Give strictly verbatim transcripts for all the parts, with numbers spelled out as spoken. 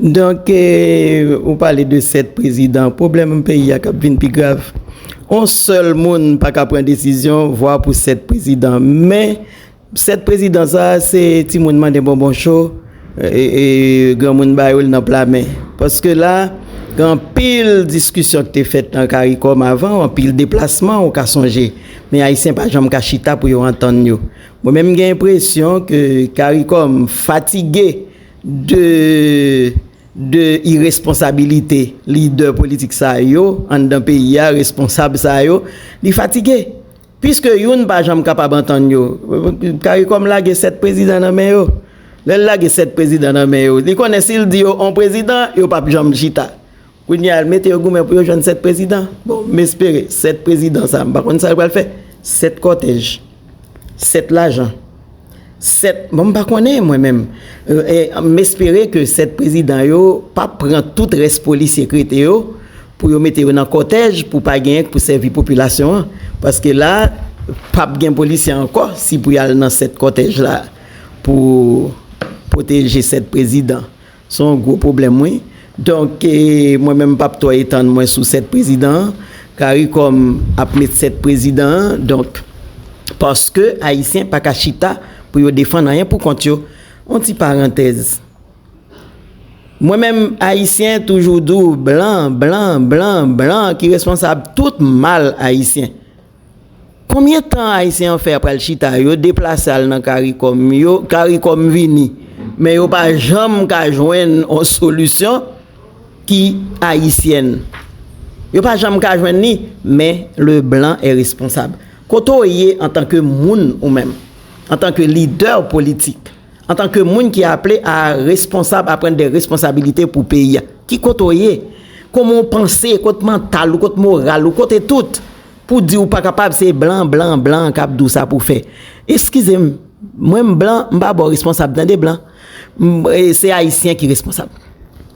Donk, eh, ou pale de sèt prezidan. Pwoblèm peyi a k ap vin pi grav. On sèl moun pa ka pran desizyon, vwa pou sèt prezidan. Men, sèt prezidan sa a, se timoun mande bonbon cho, e, e granmoun ba yo l nan pla men. Paske la, gen anpil diskisyon ki te fèt nan CARICOM avan, anpil deplasman ou ka sonje. Men Ayisyen pa janm ka chita pou yo antann yo. Mwen menm, m gen enpresyon ke CARICOM fatige de, de iresponsabilite lidè politik sa yo anndan peyi a, responsab sa yo, li fatige. Piske youn pa janm kapab antann yo, CARICOM lage sèt prezidan nan men yo. Lè l lage sèt prezidan nan men yo, li konnen si l di yo on prezidan, yo p ap janm chita. Kounye a, l mete yo goumen pou yo jwenn sèt prezidan. Bon, m espere sèt prezidan sa, m pa konn sa yo pral fè. Sèt kòtèj, sèt lajan, sèt, bon, m pa konnen mwen menm. E, e, m espere ke sèt prezidan yo p ap pran tout rès polisye k rete yo pou yo mete yo nan kòtèj pou pa genyen k pou sèvi popilasyon an. Paske la, p ap gen polisye ankò si pou y al nan sèt kòtèj la pou pwoteje sèt prezidan. Se yon gwo pwoblèm, wi. Donk, e, mwen menm, m p ap twò etann mwen sou sèt prezidan an. CARICOM ap met sèt prezidan an. Donk, paske Ayisyen pa ka chita pou yo defann anyen pou kont yo. On ti parantèz. Mwen menm, Ayisyen toujou di w blan, blan, blan, blan ki responsab tout mal Ayisyen. Konbyen tan Ayisyen an fè pral chita, yo deplase al nan CARICOM, yo, CARICOM vini, men yo pa janm ka jwenn yon solisyon ki ayisyèn. Yo pa janm ka jwenn li, men le blanc est responsable. Kote w ye antanke moun ou menm, antanke lidè politik, antanke moun ki aple a responsab, a pran de responsabilite pou peyi a? Ki kote w ye? Kòman w panse? Kote mantal ou? Kote moral ou? Kote tout? Pou di ou pa kapab, se blan, blan, blan k ap di w sa pou w fè. Eskize m, mwen m blan, m pa ba w responsab, tande blan. M, e, se Ayisyen ki responsab.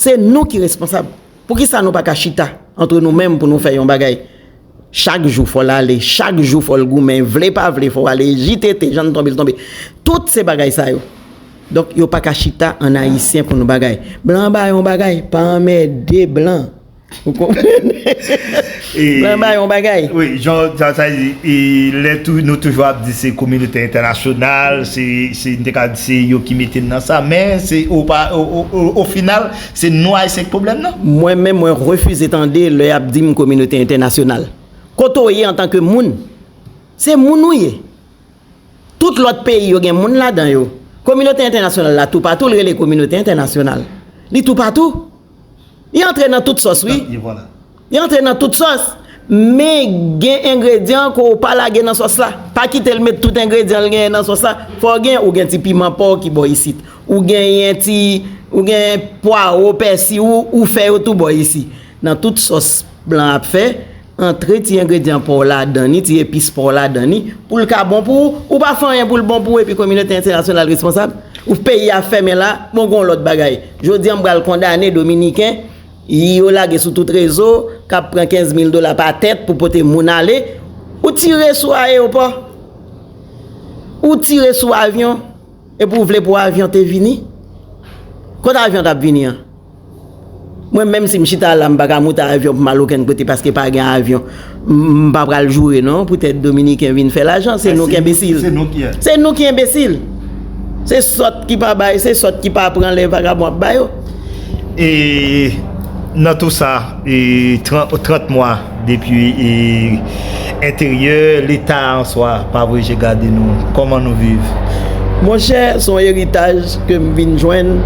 Se nou ki responsab. Poukisa nou pa ka chita antre nou menm pou nou fè yon bagay? Chak jou fò l ale, chak jou fò l goumen, vle pa vle fò w ale, J T T, jan l tonbe, l tonbe. Tout se bagay sa yo. Donk, yo pa ka chita an Ayisyen pou nou bagay. Blan ba yon bagay, pa anmède blan. Ou konprann? Blan ba yon bagay. Wi, jan sa, sa di, e, lè tou, nou toujou ap di se kominote entènasyonal, se, se, n te ka di se yo ki mete n nan sa, men se, o, pa, o, o, o, o final, se nou Ayisyen k pwoblèm nan. Mwen menm, mwen refize tande lè y ap di m kominote entènasyonal. Kote w ye antanke moun? Se moun ou ye. Tout lòt peyi yo gen moun ladan yo. Kominote entènasyonal la toupatou, l rele kominote entènasyonal. Li toupatou. Li antre nan tout sòs, wi. Li antre nan tout sòs. Men gen engredyan ke w pa lage nan sòs la. Pa kite l met tout engredyan l genyen nan sòs la. Fò w gen, ou gen ti piman pa w ki bò isit. Ou genyen ti, ou gen pwawo, pèsi, ou, ou fè yo tou bò isi. Nan tout sòs blan ap fè, antre ti engredyan pa w ladan li, ti epis pa w ladan li, pou l ka bon pou ou. Ou pa fè anyen pou l bon pou ou, epi kominote entènasyonal responsab. Ou peyi a fèmen la, bon, gon lòt bagay. Jodi a, m pral kondane Dominiken, yo lage sou tout rezo, k ap pran kenz mil dola pa tèt pou pote moun ale. Ou tire sou ayewopò. Ou tire sou avyon. Epi w vle pou avyon te vini? Kote avyon t ap vini an? Mwen menm si m chita la, m pa ka moute avyon pou m al okenn kote paske pa gen avyon. M, m pa pral joure non, poutèt Dominiken vin fè lajan, se nou ki enbesil. Se nou ki, yeah. Se nou ki enbesil. Se sòt ki pa bay, se sòt ki pa pran lè vagabon ap ba yo. E nan tou sa, e trant, trant mwa depi, e enteryè, Leta an swa pa voye je gade nou. Kòman nou viv? Monchè, se yon eritaj ke m vin jwenn.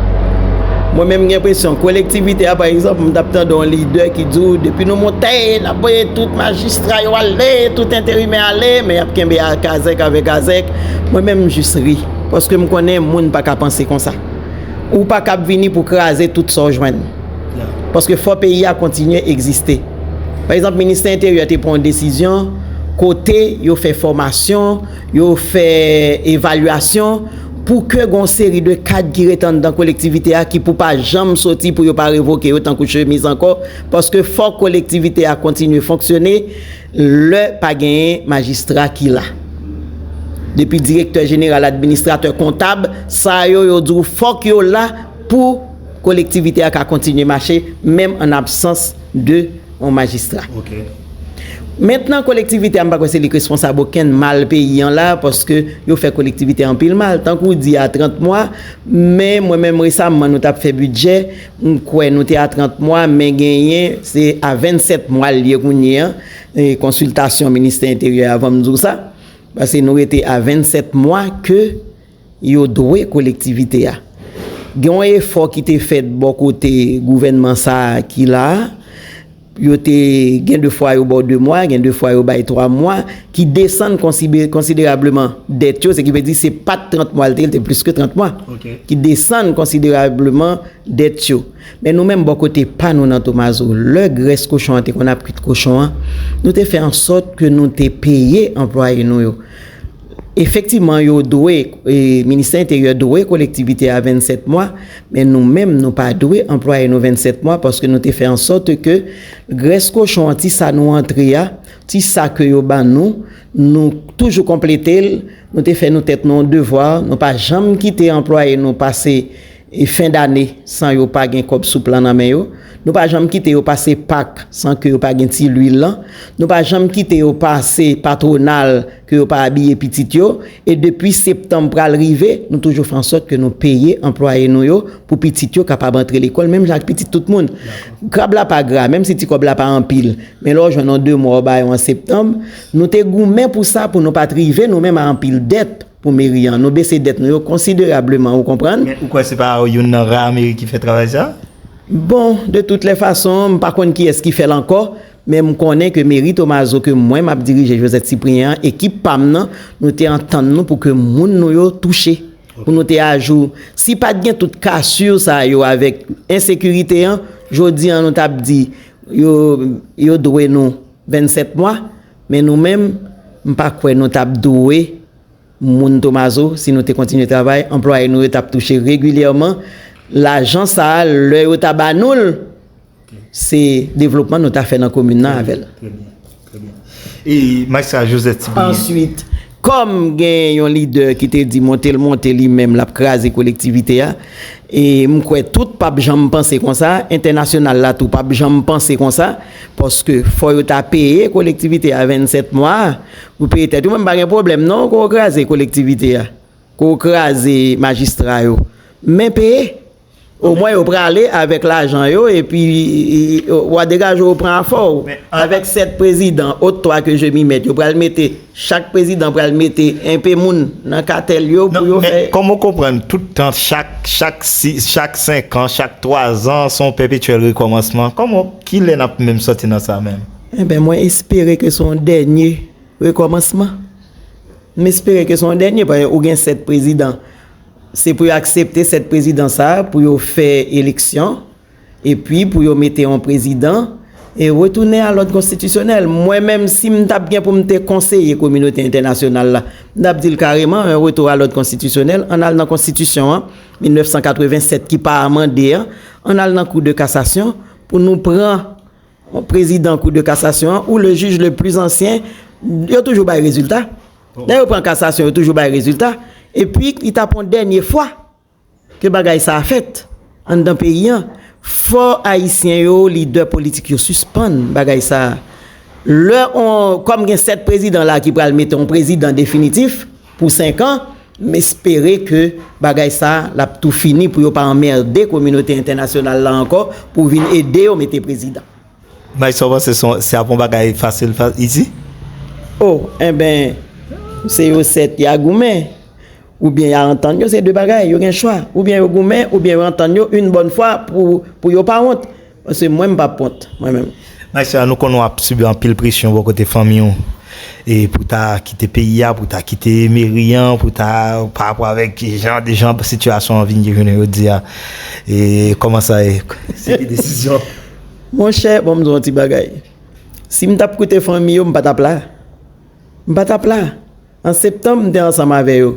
Mwen menm, m gen enpresyon, kolektivite a, pa egzanp, m t ap tande yon lidè ki di w, depi nou monte, n ap voye tout majistra yo ale, tout enterimè ale, men y ap kenbe a kazèk avèk azèk. Mwen menm, m jis ri, paske m konnen moun pa ka panse konsa. Ou pa kab vini pou kraze tout sa w jwenn. Paske fò peyi a kontinye egziste. Pa egzanp, ministè enteryè te pran yon desizyon kote yo fè fòmasyon, yo fè evalyasyon pou ke gon seri de kad ki ret anndan kolektivite a ki pou pa janm soti pou yo pa revoke yo tankou chemiz ankò, paske fò kolektivite a kontinye fonksyone lè pa genyen majistra ki la. Depi direktè jeneral, administratè, kontab, sa yo, yo di w fòk yo la pou kolektivite a ka kontinye mache, menm an absans de yon majistra. Mentnan, kolektivite a, m pa kwè se li k responsab okenn mal peyi an la, paske yo fè kolektivite a anpil mal. Tankou w di a trant mwa, men mwen menm resamman, nou t ap fè bidjè, m kwè nou te a trant mwa, men genyen, se a vennsèt mwa l ye kounye a, e konsiltasyon Ministè Enteryè avan m di w sa, paske nou rete a vennsèt mwa ke yo dwe kolektivite a. Gen yon efò ki te fèt bò kote gouvènman sa a ki la a. Yo te gen de fwa yo ba w de mwa, gen de fwa yo bay twa mwa, ki desann konsibe- konsiderableman dèt yo, se ki vle di se pa t trant mwa l te ye, l te plis ke trant mwa, ki desann konsiderableman dèt yo. Men nou menm, bò kote pa nou nan Tomazo, lè grès kochon an te konn ap kwit kochon an, nou te fè ansòt ke nou te peye anplwaye nou yo. Efektivman, yo dwe, e, Ministè Enteryè dwe kolektivite a vennsèt mwa, men nou menm, nou pa dwe anplwaye nou vennsèt mwa, paske nou te fè ansòt ke grès kochon an, ti sa nou antre a, ti sa ke yo ban nou, nou toujou konplete l, nou te fè nou tèt nou yon devwa, nou pa janm kite anplwaye nou pase e fen dane san yo pa gen kòb sou plan nan men yo. Nou pa janm kite yo pase Pak san ke yo pa gen ti lwil lan. Nou pa janm kite yo pase patwonal ke yo pa abiye pitit yo. E depi septanm pral rive, nou toujou fè ansòt ke nou peye anplwaye nou yo pou pitit yo kapab antre lekòl, menm jan ak pitit tout moun. Krab la pa gra, menm si ti kòb la pa anpil. Men lè w jwenn yon de mwa, w ba yo an septanm. Nou te goumen pou sa, pou nou pa t rive nou menm a anpil dèt pou meri an. Nou bese dèt nou yo konsiderableman, ou konprann? Men ou kwè se pa youn nan ra meri ki fè travay sa? Bon, de toutes les façons, m pa konn kiyès ki fè l ankò, men m konnen ke meri Tomazo ke mwen m ap dirije, Josette Cyprien an, ekip pa m nan, nou te antann nou pou ke moun nou yo touche. Pou nou te ajou. Si pa t gen tout kasir sa yo avèk ensekirite an, jodi an nou t ap di yo, yo dwe nou vennsèt mwa, men nou menm, m pa kwè nou t ap dwe moun Tomazo, si nou te kontinye travay, anplwaye nou yo t ap touche regilyèman. Lajan sa a, lè yo ta ba nou l, se devlopman nou ta fè nan komin nan avè l. Trè byen, trè byen. E Majistra Joseph Cyprien. Answit, kòm gen yon lidè ki te di monte l monte li menm l ap kraze kolektivite a, e m kwè tout p ap janm panse konsa, entènasyonal la tou p ap janm panse konsa, paske fò yo ta peye kolektivite a vennsèt mwa, pou peye tèt yo, mwen m pa gen pwoblèm non, ke w kraze kolektivite a, ke w kraze majistra yo, men peye. Omwen yo prale avèk lajan yo, epi w a degaje w pran afè w. Avèk sèt prezidan, ôte-toi que je m'y mette, yo pral mete, chak prezidan pral mete enpe moun nan katèl yo pou yo fè. Kòman w konprann tout tan, chak, chak, si- chak senk an, chak twa zan, se yon pèpetyèl rekòmansman? Kòman, kilè n ap menm sòti nan sa menm? Enben, mwen espere ke se yon dènye rekòmansman. M espere ke se yon dènye, paske ou gen sèt prezidan. Se pou yo aksepte sèt prezidan sa a, pou yo fè eleksyon, epi pou yo mete yon prezidan, e retounen a lòd konstitisyonèl. Mwen menm, si m t ap gen pou m te konseye kominote entènasyonal la, m t ap di l kareman, un retour à l'ordre constitutionnel, ann al nan konstitisyon an, mil nèf san katrevennsèt ki pa amande an, ann al nan Cour de cassation pou nou pran prezidan Cour de cassation an ou le juge le plus ancien, yo toujou bay rezilta. Lè yo pran kasasyon, yo toujou bay rezilta. Epi, li t ap yon dènye fwa ke bagay sa a fèt anndan peyi an. Fò Ayisyen yo, lidè politik yo, sispann bagay sa a. Lè on, kòm gen sèt prezidan la ki pral mete yon prezidan definitif pou senk an, m espere ke bagay sa a, l ap tou fini pou yo pa anmède kominote entènasyonal la ankò pou vin ede yo mete prezidan. Mike, sa w panse, se ap yon bagay fasil, fa- isi? O, enben, se yo sèt y a goumen, oubyen y a antann yo, se de bagay, yo gen chwa. Oubyen yo goumen, oubyen yo antann yo yon bòn fwa pou, pou yo pa wont. Paske mwen, m p ap wont, mwen menm. Mike, nou konnen w ap sibi anpil presyon bò kote fanmi w. E pou ta kite peyi a, pou ta kite meri an, pou ta, pa rapò avèk jan de jan sitiyasyon an vin ye jounen jodi a. E kòman sa ye? Se ki desizyon? Monchè, bon, m di w yon ti bagay. Si m t ap koute fanmi yo, m pa t ap la. M pa t ap la. An septanm, m te ansanm avè yo.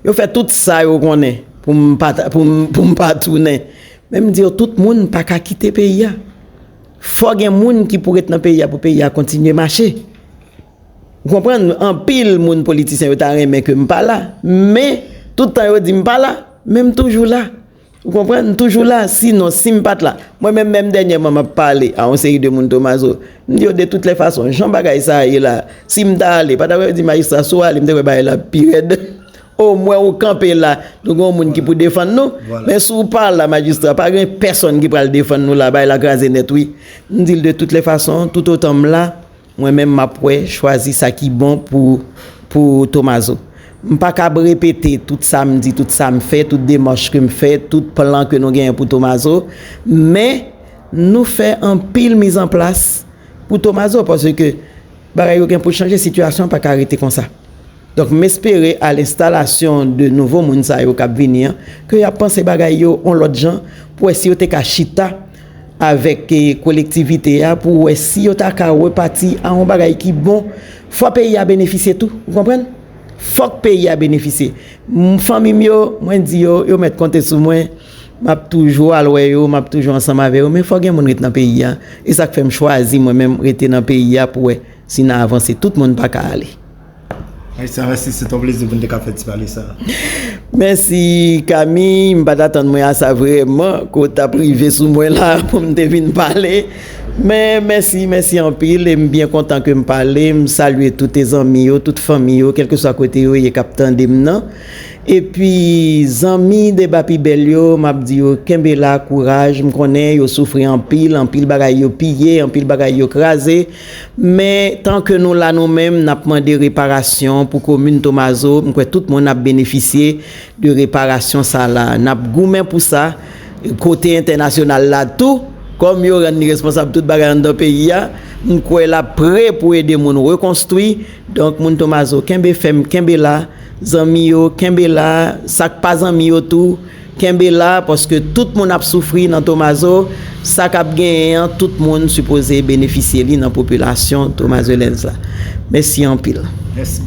Yo fè tout sa yo konnen pou m pa ta- pou m, pou m pa tounen. Men m di yo, tout moun pa ka kite peyi a. Fò gen moun ki pou ret nan peyi a pou peyi a kontinye mache. Ou konprann? Anpil moun politisyen yo ta renmen ke m pa la. Men, tout tan yo di m pa la, men m toujou la. Ou konprann? M toujou la. Sinon, si m pa t la, mwen menm, menm dènyèman, m ap pale a yon seri de moun Tomazo. M di yo, de tout lè fason, jan bagay sa a ye la, si m ta ale, pa ta wè yo di majistra, si w ale, m te kwè bagay la pi rèd. Omwen ou kanpe la, nou gen yon moun ki pou defann nou. Men si w pa la, majistra, pa gen pèsonn ki pral defann nou la, bagay la kraze nèt, wi. M di l, de tout lè fason, toutotan m la, mwen menm m ap wè, chwazi sa ki bon pou, pou Tomazo. M pa kab repete tout sa m di, tout sa m fè, tout demach ke m fè, tout plan ke nou genyen pou Tomazo, men nou fè anpil mizanplas pou Tomazo, paske bagay yo gen pou chanje, sitiyasyon an pa ka rete konsa. Donk, m espere a lenstalasyon de nouvo moun sa yo k ap vini an, ke y ap panse bagay yo yon lòt jan, pou wè si yo te ka chita avèk, eh, kolektivite a, pou wè si yo ta ka repati a yon bagay ki bon. Fò peyi a benefisye tou, ou konprann? Fòk peyi a benefisye. M, fanmi m yo, mwen di yo, yo mèt konte sou mwen. M ap toujou al wè yo, m ap toujou ansanm avè yo, men fò gen moun ret nan peyi a. E sa k fè m chwazi mwen menm rete nan peyi a pou wè si n a avanse. Tout moun pa ka ale. Mèsi, mèsi, se ton plezi pou n te ka fè ti pale sa. Mèsi, Kami. M pa t atann mwen a sa vrèman, ke w t ap rive sou mwen la pou m te vin pale. Men mèsi, mèsi anpil, e m byen kontan ke m pale. M salye tout e zanmi yo, tout fanmi yo, kèlkeswa kote yo ye k ap tande m nan. Epi, zanmi Deba Pi Bèl yo, m ap di yo, kenbe la, kouraj. M konnen yo soufri anpil, anpil bagay yo piye, anpil bagay yo kraze. Men, tan ke nou la nou menm, n ap mande reparasyon pou komin Tomazo. M kwè tout moun ap benefisye de reparasyon sa la. N ap goumen pou sa. Kote entènasyonal la tou, kòm yo rann li responsab tout bagay anndan peyi a, m kwè l ap pre pou ede moun rekonstwi. Donk, moun Tomazo, kenbe fèm, kenbe la. Zanmi yo, kenbe la. Sa k pa zanmi yo tou, kenbe la, paske tout moun ap soufri nan Tomazo. Sa k ap genyen an, tout moun sipoze benefisye li nan popilasyon tomazolenn la. Mèsi anpil. Mèsi.